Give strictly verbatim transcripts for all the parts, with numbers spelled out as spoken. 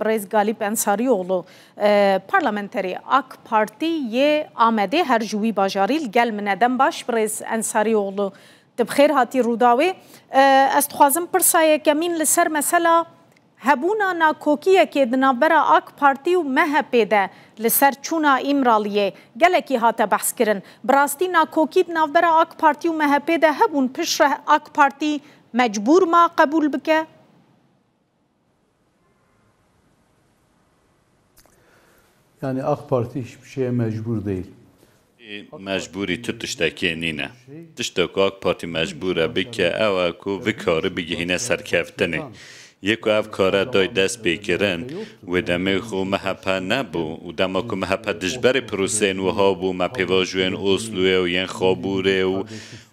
Birêz Galîp Ensarîoğlu, e, parlamenterê AK Partî yê Amedê, her ji wî bajarî li gel min e. Dem baş, birêz Ensarîoğlu, tu bi xêr hatî Rûdawê. E, ez dixwazim pirsa yekemîn li ser mesela hebûna nakokiyekê di navbera AK Partî û MHPê de li ser çûna Îmraliyê gelekî hate behskirin. Bi rastî nakokî di navbera AK Partî û MHPê de hebûn, piştre AK Partî mecbûr ma qebûl bike? Yani AK Parti hiçbir şeye mecbur değil. Mecbûrî tu tiştekê nîne. Tiştek ku AK Partî mecbûr e bike ew e ku vê karî bigihîne serkeftinê. Yê ku ev kare day dest pê kirin, wê demê xwe MHP nebû û dema ku MHP dijberê proseyên wiha bû, me pêvajoyên Osloyê û yên Xabûrê û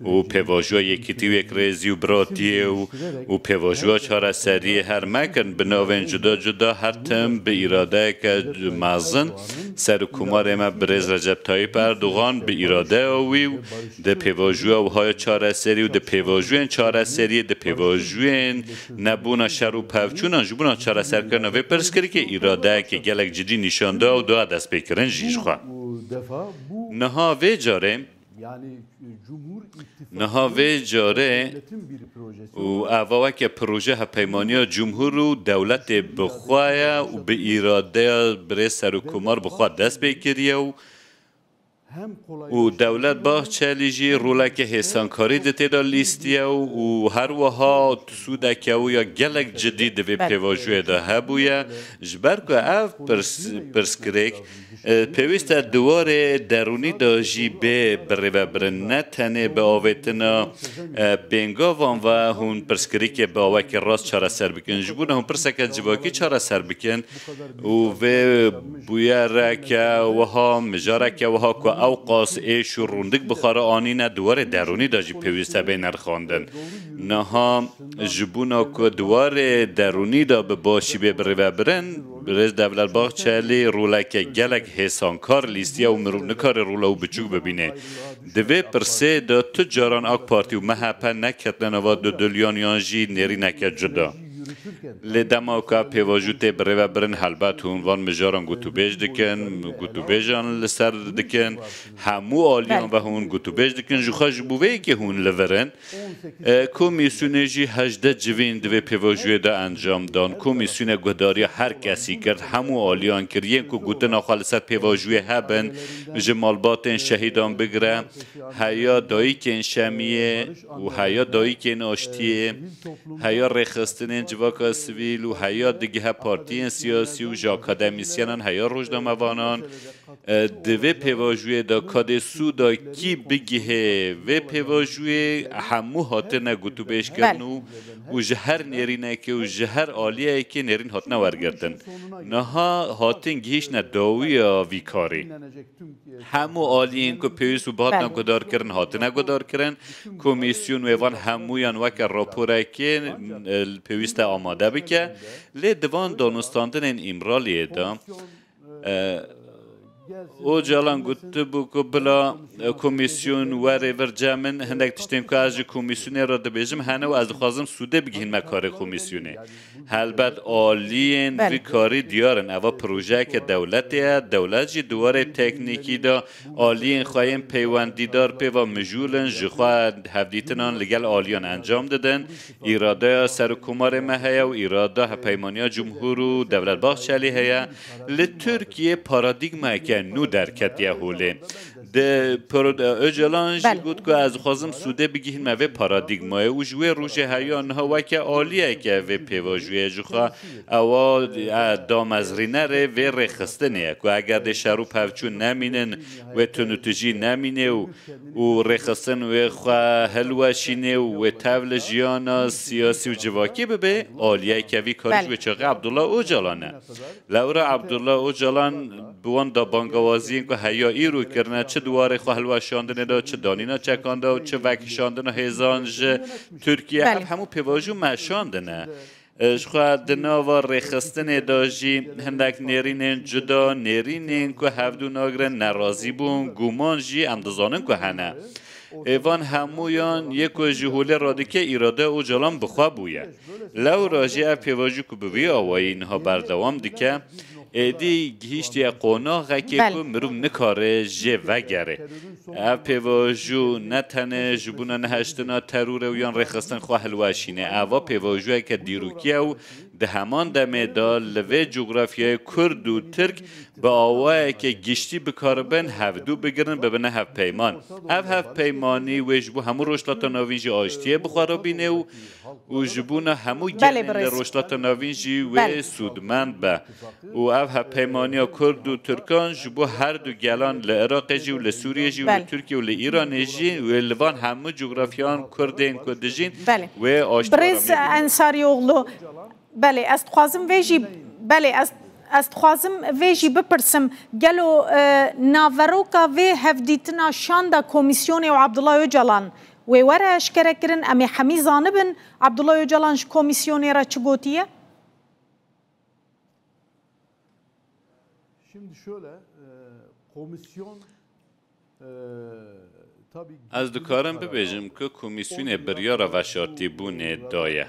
û pêvajoya yekîtî û yekrêzî û biratiyê û û pêvajoya çareseriyê her me kirin bi navên cuda cuda, her tim bi îradeyeke mezin. Serokkomarê me birêz Recep Tayyip Erdogan bi îradeya wî û di pêvajoya wiha ya çareserî û di pêvajoyên çareseriyê, di pêvajoyên nebûna şer û pevçûnan ji bona çareserkirina vê pirsgirêkê îradeyeke gelek cidî nîşan da û da destpêkirin jî ji xwe. Niha vê carê Niha vê carê û eva weke proje hevpeymaniya cumhur û dewletê bi xwe ye û bi îradeya birêz serokkomar bi xwe dest pê kiriye û û dewlet Bahçelî jî roleke hêsankarî di tê de lîstiye û û her wiha sûdeke wî ya gelek cidî di vê pêvajoyê de hebûye. Ji ber ku ev pirs, pirsgirêk E, pêwîst e di warê derûnî de jî bê birêvebirin, ne tenê bi avêtina, e, pêngavan ve hûn pirsgirêkê bi awekî rast çareser bikin. Ji bona hûn pirseke civakî çareser bikin û vê bûyereke wiha, mijareke wiha ku ew qas êş û rûndik bi xwe re anîne, di warê derûnî de jî pêwîst e bê nirxandin. Niha ji bona ku di warê derûnî de bi başî bê birêvebirin, Birêz Devlet Bahçelî roleke gelek hêsankar lîstiye û mirov nikare rola wî biçûk bibîne. Di vê pirsê de tu caran AK Partî û MHP neketine nava dudiliyan yan jî nêrîneke cuda. Lê dema ku ev pêvajo tê birêvebirin, helbet hûn van mijaran gotûbêj dikin, gotûbêjan li ser dikin, hemû aliyan ve hûn gotûbêj dikin, ji xwe ji bo vê yekê hûn li vir in. E, komîsyonê jî hejdeh civîn di vê pêvajoyê de encam dan. Komîsyonê guhdariya her kesî kir, hemû aliyan kir. Yên ku gotina xwe li ser pêvajoyê hebin, ji malbatên şehîdan bigire, heya dayikên şemiyê û heya dayikên aştiyê, heya rêxistinên civaka sivîl û heya digihe partiyên siyasî û ji akademîsyenan heya rojnamevanan, E, di vê pêvajoyê de ka dê sûda kî bigihê vê pêvajoyê, hemû hatine gotûbêjkirin û û ji her nêrînekê û ji her aliyekê nêrîn hatine wergirtin. Niha hatin gihîştine dawiya vî karî. Hemû aliyên ku pêwîst û bihatina guhdarkirin hatine guhdarkirin. Komîsyon wê van hemûyan weke raporekê, e, pêwîst e amade bike. Lê di van danûstandinên Îmraliyê de, E, Ocalan gotibû ku bila, e, komîsyon were vir cem min, hindek tiştên ku ez ji komîsyonê re dibêjim hene û ez dixwazim sûdê bigihînme karê komîsyonê. Helbet aliyên vî karî diyar in. Eva projeyeke dewletê ye. Dewlet jî di warê teknîkî de aliyên xwe yên peywendîdar pê ve mijûl in, ji xwe hevdîtinan li gel aliyan encam didin. Îradeya Serokkomarê me heye û îrada Hevpeymaniya Cumhur û Devlet Bahçelî heye. Li Tirkiyê paradîgmayeke nû derketiye holê. Di Pro- Ocalan jî got ku ez dixwazim sûdê bigihînme vê paradîgmayê û ji wê rojê heya niha weke aliyeke vê pêvajoyê ji xwe ewa, e, damezrînerê vê rêxistinê ye ku eger dê şer û pevçûn nemînin, wê tunûtijî nemînê û û rêxistin wê xwe hilweşînê û wê tev li jiyana siyasî û civakî bibe, aliyeke vî karî ji wê çaxê Abdullah Ocalan e. Lewra Abdullah Ocalan bi wan da bangawaziyên ku heya îro kirine, çi di warê xwe hilweşandinê de, çi danîna çekan de û çi vekişandina hêzan ji Tirkiye, ev hemû pêvajo meşandine. Ji xwe di nava rêxistinê de jî hindek nêrînên cuda, nêrînên ku hevdû nagirin, nerazîbûn, guman jî em dizanin ku hene. Ê van hemûyan yê ku ji holê radike îrade Ocalan bi xwe bûye. Lewra jî ev pêvajoyê ku bi vî awayî niha berdewam dike, êdî gihîştiye qonaxekê Belê. ku mirov nikare jê vegere. Ev pêvajo ne tenê ji bona nehiştina terorê û yan rêxistin xwe hilweşîne. Eva pêvajoyeke dîrokî ye û di heman demê de li vê cografyayê Kurd û Tirk bi awayeke giştî bikaribin hevdû bigirin, bibine hevpeyman. Ev hevpeymanî wê ji bo hemû Rojhilata Navîn jî aştiyê bi xwe re bîne û, û ji bona hemû Belê, gelên li birêz. Rojhilata Navîn jî wê Belê. sûdmend be. Û ev hevpeymaniya Kurd û Tirkan ji bo her du gelan li Iraqê jî û li Sûriyê jî û li Belê. Tirkiye û li Îranê jî û li van hemû cografyan Kurdên ku dijîn Belê. wê aştî Birêz aramiyê bîne. Ensarîoglu, Belê, ez dixwazim vê jî, belê, ez, ez dixwazim vê jî bipirsim. Gelo, e, naveroka vê hevdîtina şanda komîsyonê û Abdullah Ocalan wê were eşkerekirin? Em ê hemî zanibin Abdullah Ocalan ji komîsyonê re çi gotiye? Şimdi şöyle, e, komisyon Ez dikarim bibêjim ku komîsyonê biryara veşartîbûnê daye.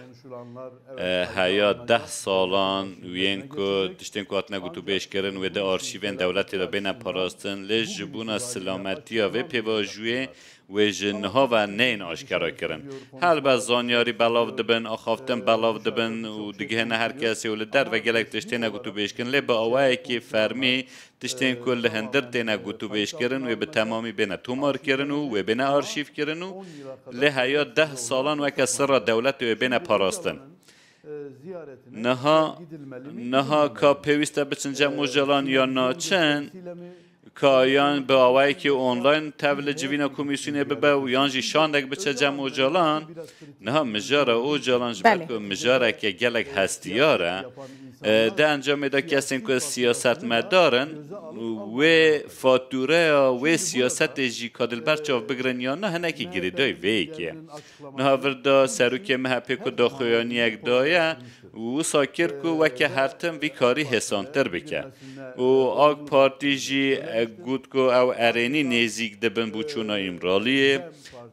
E, heya deh salan yên ku tiştên ku hatine gotûbêjkirin wê di arşîvên dewletê de bêne parastin, lê ji bona silametiya vê pêvajoyê wê ji niha ve neyên aşkera kirin. Helbet zanyarî belav dibin, axaftin belav dibin û digihine her kesê û li derve gelek tişt têne gotûbêjkirin, lê bi awayekî fermî tiştên ku li hundir têne gotûbêjkirin, wê bi temamî bêne tomarkirin û wê bêne arşîvkirin û lê heya deh salan weke sirra dewletê wê bêne parastin. Niha, niha ka pêwîst e biçin cem Ocalan yan naçin, ka yan bi awayekî online tev li civîna komîsyonê bibe û yan jî şandek biçe cem Ocalan, niha mijara Ocalan ji ber Belê. ku mijareke gelek hestiyar e, e, di encamê de kesên ku siyasetmedar in, wê fatûreya wê siyasetê jî ka di li ber çav bigirin yan na hinekî girêdayî vê yekê ye. Niha vir de serokê M H P ku daxuyaniyek daye, wisa kir ku weke her tim vî karî hêsantir bike. Û AK Partî jî, e, got ku ew erênî nêzîk dibin bûçûna Îmraliyê.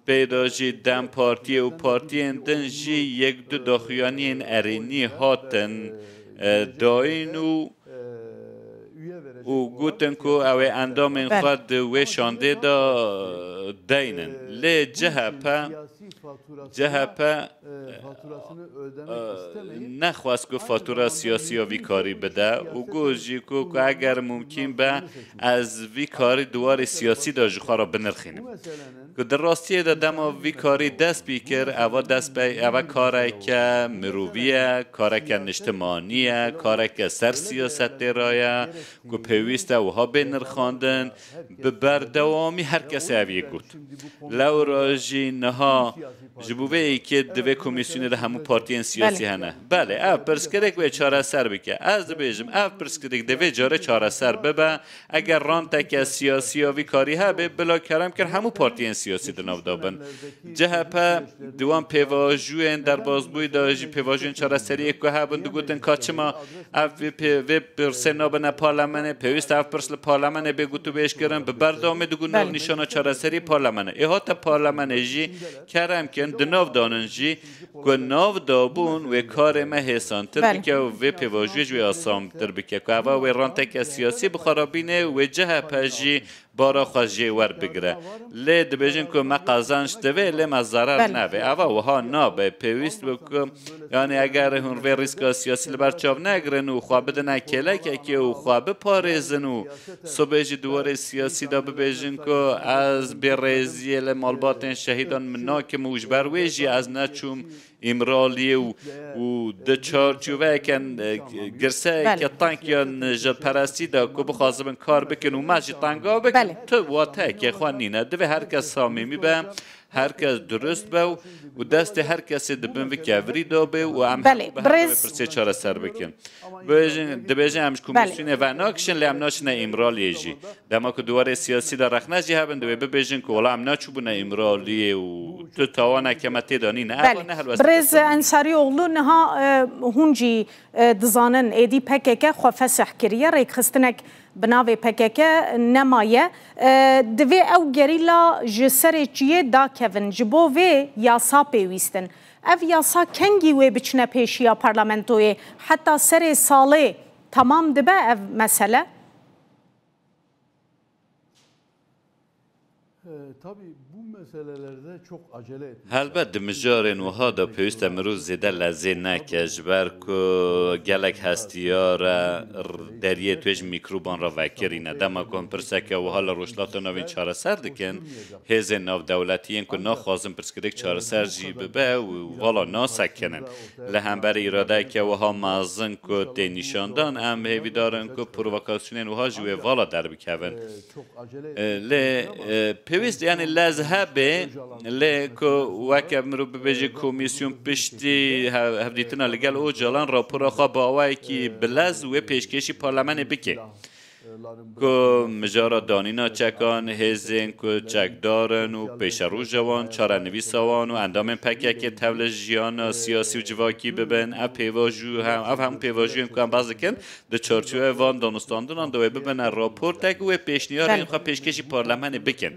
Pê de jî DEM Partiyê û partiyên din jî yek du daxuyaniyên erênî hatin, e, dayîn û, û gotin ku ew ê endamên Belê. xwe di wê şandê de deynin. Lê C H P, C H P, e, e, nexwest ku fatura siyasî ya vî karî bide û got jî ku, ku eger mumkîn be, ez vî karî di warê siyasî de ji xwe re binirxînim. Ku di rastiyê de dema vî karî dest pê kir, eva dest pê, eva kareke mirovî ye, kareke niştimanî ye, kareke ser siyasetê re ye, ku pêwîst e wiha bê nirxandin, bi berdewamî her kesê ev yê got. Lewra jî niha ji bo vê yekê di vê komîsyonê de hemû partiyên siyasî Belê. hene. Belê, ev pirsgirêk wê çareser bike. Ez dibêjim, ev pirsgirêk divê carê çareser bibe. Eger ranteke siyasî ya vî karî hebe, bila kerem kir hemû partiyên siyasî di nav de bin. C H P di wan pêvajoyên derbazbûyî de jî pêvajoyên çareseriyê ku hebin digotin ka çima ev vê pê-, vê pirsê nabine parlamenê, pêwîst e ev pirs li parlamenê bê gotûbêjkirin, bi berdewamî digot nav Belê. nîşana çareserî parlamenê. Ê hate parlamenê jî kerem kin, di nav danin jî ku nav dabûn wê karê me hêsantir Belê. bike û vê pêvajoyê ji wê asantir bike, ku eva wê ranteke siyasî bi xwe re bîne, wê C H P jî bara xwe jê werbigire. Lê dibêjin ku me qezenc divê, lê me zerar Belê. navê. Eva wiha nabe. Pêwîst be ku, yanî eger hûn vê rîska siyasî li ber çav negirin û xwe bidine kêlekekê û xwe biparêzin û sibê jî di warê siyasî de bibêjin ku ez bêrêziyê li malbatên şehîdan min nakim û ji ber wê jî ez neçûm Îmraliyê û, û di çarçoveyeke, e, girseyeke Belê. teng ya nijadperestî de ku bixwazibin kar bikin û me jî tenga bikin, Belê. tu wateyeke xwe nîne. Divê her kes samîmî be, her kes durust be û, û destê her kesê di bin vî kevirî de be û em Belê, hemû bi her birêz- pirsê çareser bikin. Bêjin, dibêjin em ji Belê. komîsyonê venakişin, lê em naçine Îmraliyê jî. Dema ku di warê siyasî de rexne jî hebin, divê bibêjin ku wela em naçûbûne Îmraliyê û tu tawaneke me tê de nîne. Ev Belê. ne helwesteke Birêz samîmî. Ensarîoglu niha, e, hûn jî, e, dizanin êdî P K K xwe fesih kiriye, rêkxistinek Bi navê P K K nemaye. E, divê ew gerîla ji serê çiyê dakevin. Ji bo vê yasa pêwîst in. Ev yasa kengî wê biçine pêşiya parlamentoyê? Heta serê salê temam dibe ev mesele? E, tabii bu meselelerde çok acele etmek Helbet di mijarên wiha de pêwîst e mirov zêde lezê neke, ji ber ku gelek hestiyar e, r-, deriyê tu ji mîkroban re vekirîne. Dema ku em pirseke wiha li Rojhilata Navîn çareser dikin, hêzên navdewletî yên ku naxwazin pirsgirêk çareser jî bibe û vala nasekinin. Li hemberî îradeyeke wiha mezin ku tê nîşandan, em hêvîdar in ku provokasyonên wiha ji wê vala derbikevin. E, lê, e, pêwîst, yanî lez hebe, lê ku weke mirov bibêje komîsyon piştî hev-, hevdîtina li gel Ocalan rapora xwe bi awayekî bi lez wê pêşkêşî parlamenê bike. Ku mijara danîna çekan, hêzên ku çekdar in û pêşeroja wan, çarenivîsa wan û endamên P K K tev li jiyana siyasî û civakî bibin, ev pêvajo-, ev hemû pêvajoyên ku em behs dikin, di çarçoveya van danûstandinan de wê bibine raportek û wê pêşniyarên Belê. xwe pêşkêşî parlamenê bikin.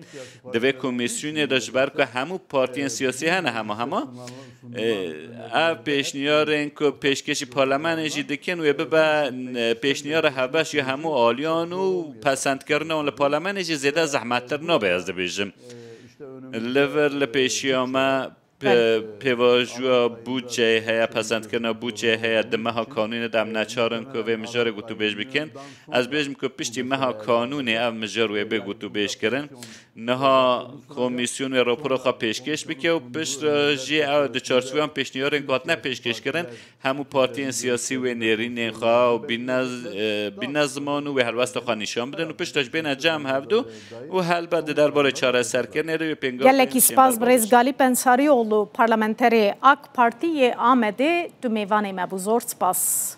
Di vê komîsyonê de ji ber ku hemû partiyên siyasî hene hema hema, e, ev pêşniyarên ku pêşkêşî parlamenê jî dikin wê bibe, e, pêşniyara hevbeş ya hemû aliyan û pesendkirina wan li parlamenê jî zêde zehmettir nabe, ez dibêjim. Li vir li pêşiya me Pe-, Belê. pêvajoya bûçeyê heye, pesendkirina bûçeyê heye. Di meha kanûnê de em neçar in ku vê mijarê gotûbêj bikin. Ez bêjim ku piştî meha kanûnê ev mijar wê bê gotûbêjkirin. Niha komîsyon wê rapora xwe pêşkêş bike û piştre jî ew di çarçoveya pêşniyarên ku hatine pêşkêşkirin, hemû partiyên siyasî wê nêrînên xwe û bîne, e, bîne ziman û wê helwesta xwe nîşan bidin û piştre jî bêne cem hevdu û helbet di derbarê çareserkirinê de wê pêngavên Gelekî spas birêz Galîp Ensarîoglu, parlamenterê AK Partî yê Amedê, tu mêvanê me bû. Zor spas.